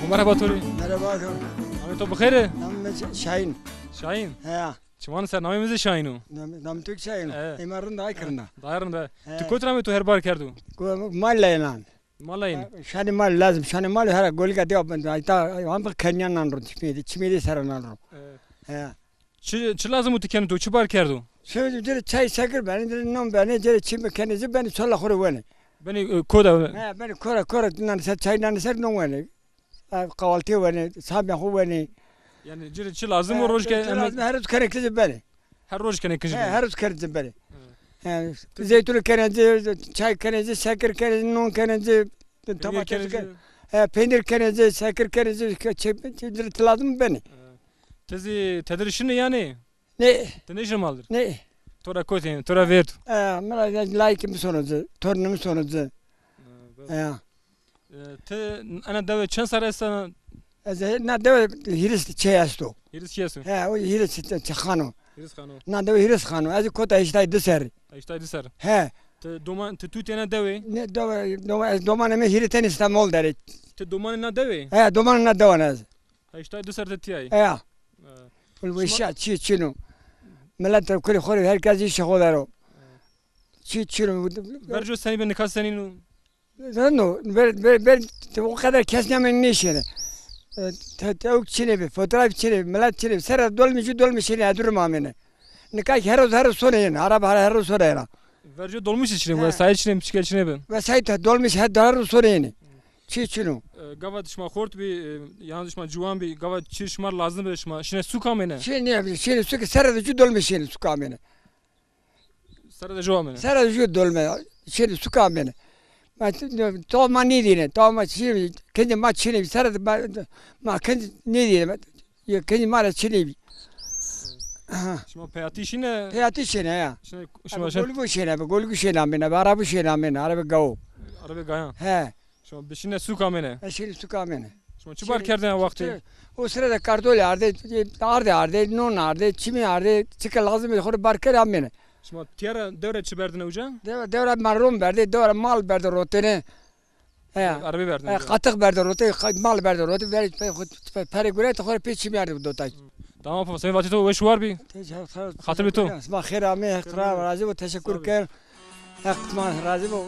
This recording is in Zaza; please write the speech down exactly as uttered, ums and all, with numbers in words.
Merheba to rê. Merheba. Namê to bixêr? Namê mi Şahin. Şahin? He. Çiman ser namê mi zî Şahin o. Nam-, namê to Şahin o. He. Ê ma rind a, ay kirina. Dayê rind a. He. Tu kotî ra amê, to herbar kerdo? Ko-, Malayê nan. Malayê nan. Şanê mal lazim, şanê mal hera golika de ben, ay ta, ay, am kenyan nan ro, çimê de, çimê de sera nan ro. He. He. Çi, çi lazim o ti kenî to, çi bar kerdo? Şewi dire çay şeker benî, dire non benî, dire çi mi kenî zî benî, çola xo rê wenî. Benî, e, koda? He, benî kora, kora, nan ser çay, nan ser non wenî. E, kahvaltı wenî, sabîya xo wenî. Yanî, ci rê çi lazim o, e, roj ke, lazim, her roj kenê kincî benî. Her roj kenê kincî benî. He, her roj kenê kincî benî. He. He, zeytun kenê ci, çay kenê ci, şeker kenê ci, non kenê ci, domates kenê ci. He, peynir kenê ci, şeker kenê ci, ke-, çe-, çe-, ci rê ti lazim benî. He. Ti zî tedirî şinî yanî? Nê. Ti nêşinî mal dir? Nê. To ra kotî, to ra vêrdo. E, mi ra layikê mi sono ci, tornê mi sono ci. E, bes. E. E, ti ena dewe çend serre esta? Ez ena dewe hîris çê esto. Hîris çê esto? He, o hîris çê, çê xano. Hîris xano. Na dewe hîris xano. Ez kota heştay di serrî. Heştay di serrî. He. Ti doman, ti tutî ena dewe? Ne dewe, doma-, ez domanê mi hîrê tenî Îstanbul der ê. Ti domanê na dewe? He, domanê na dewe ez. Heştay di serrî ti tîya yî? He. He. Ul weşa çî çin o. Milet ra kulî xo rê, her kes îşê xo der o. Çî çin o. Verco senî bi, nika senîn o? Zano, ver, ver, ver, o kadar kes nêamêne nêşêne. E, te-, tewk çinê bi, fotoğraf çinê bi, milet çinê bi. Serra dolmîş, dolmîş şêne, edurê ma amêne. Nika kî her roz, her roz sonê yêne. Araba her, her roz sonê yêne. Verco dolmîş çinê bi, he, wesayît çinê bi, çike çinê bi. Wesayît, dolmîş her, her roz sonê yêne. Çî çin o. E, gava şima xort bî, e, yan şima ciwan bî, gava çî şima lazim bi, şima şinê sûk amêne? Şinê, şinê sûk, serra de ci dolmîş şinê sûk amêne. Serra de ju amêne? Serra de ju dolme, şêrî sûka amêne. Ma to, to ma nêdîne, to ma çinê, kincê ma çinê, serra de ma, ma kinc nêdîne, ma, ya kincê ma ra çinê bî. Şima peyatî şîne? Peyatî şêne ya. Şima, şima, abi, şima golgu şêne, abi, golgu şêne amêne, abi, arabu şêne amêne, arabe gawo. Arabe gayan. He. Şima bişîne sûk amêne? E, şêrî sûk amêne. Şima çi bar kerdêne wextê? O sire de kardolî ardê, ardê, ardê, non ardê, çimî ardê, çike lazim ê xo rê bar kerê amêne. Şima tîya ra dew ra çi berdêne uca? Dew, dew ra ma ron berdê, dew ra mal berdê rotêne. He. Arabî berdêne uca. He, qatix berdê rotê, qa-, mal berdê rotê, verê pey xo, pe-, perê guretê xo rê pê çimî ardê dotay. Tamam, pa, semê vatê to weş war bî. Xatir bi to. Sima xêr amê, Heq ra razî bo, teşekkür ken. Heq sima razî bo.